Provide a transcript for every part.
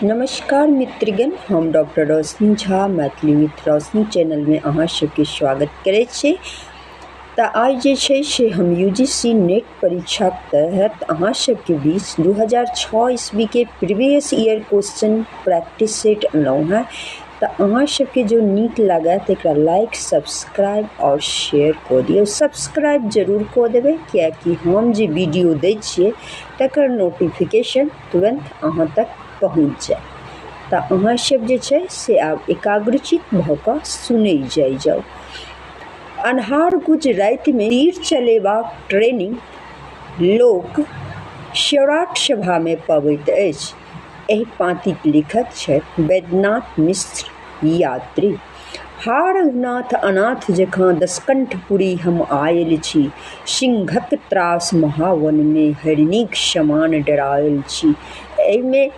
नमस्कार मित्रगण, हम डॉक्टर रोशनी झा मैथिली विथ रोशनी चैनलमे अहाँ सबके स्वागत करै छी। तऽ आइ जे छै से हम UGC net परीक्षाक तहत अहाँ सबके बीच 2006 ईस्वीके previous year question practice set अनलहुँ हेँ। तऽ अहाँ सबके जो नीक लागए तऽ एकरा लाइक, सब्सक्राइब आओर शेयर कऽ दियौ। सब्सक्राइब जरूर कऽ देबै, किएकि हम जे वीडियो दै छियै तकर नोटिफिकेशन तुरन्त अहाँ तक पहुँच जाय। तऽ अहाँ सब जे छै से आब एकाग्रचित भऽ कऽ सुनै जाइ जाउ। अन्हार गुज रातिमे तीर चलेबाक ट्रेनिंग लोक सौराठ सभामे पबैत अछि। एहि पाँतिक लेखक छथि वैद्यनाथ मिश्र यात्री। हा रघुनाथ अनाथ जकाँ दशकंठपुरी हम आयल छी, सिंहक त्रास महावनमे हरिणीक समान डरायल छी। एहिमे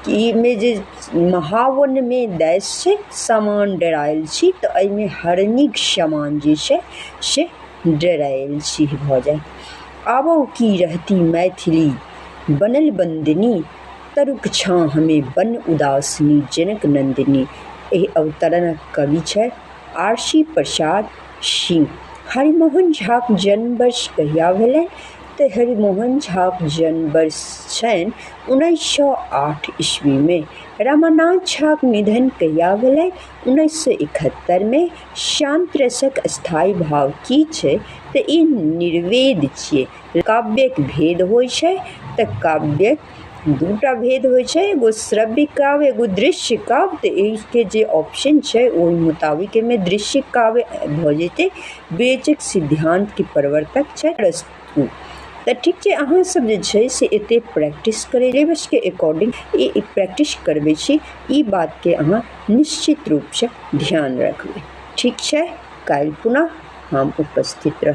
ईमे जे महावनमे दैश छै समान डरायल छी, तऽ एहिमे हरिणीक समान जे छै से डरायल छी भऽ जायत। आबो की रहती मैथिली बनल बन्दिनी, तरुक छाँहमे बन उदासिनी जनक नन्दिनी। एहि अवतरणक कवि छथि आरसी प्रसाद सिंह। हरिमोहन झाक जन्म वर्ष कहिया भेलनि? तऽ हरिमोहन झाक जन्म वर्ष छनि 1908 ईस्वीमे। रमानाथ झाक निधन कहिया भेलनि? 1971मे। शान्त रसक स्थायी भाव की छै? तऽ ई निर्वेद छियै। काव्यक भेद होइ छै, तऽ काव्यक दूटा भेद होइ छै, एगो श्रव्य काव्य, एगो दृश्य काव्य। तऽ एहिके जे ऑप्शन छै ओहि मुताबिक एहिमे दृश्य काव्य भऽ जेतै। विवेचक सिद्धान्तके प्रवर्तक छै अरस्तु। तऽ ठीक छै, अहाँ सब जे छै से एते प्रैक्टिस करै, सिलेबसके अकॉर्डिंग ई प्रैक्टिस करबै छी, ई बातके अहाँ निश्चित रूपसँ ध्यान रखबै। ठीक छै, काल्हि पुनः हम उपस्थित रहब।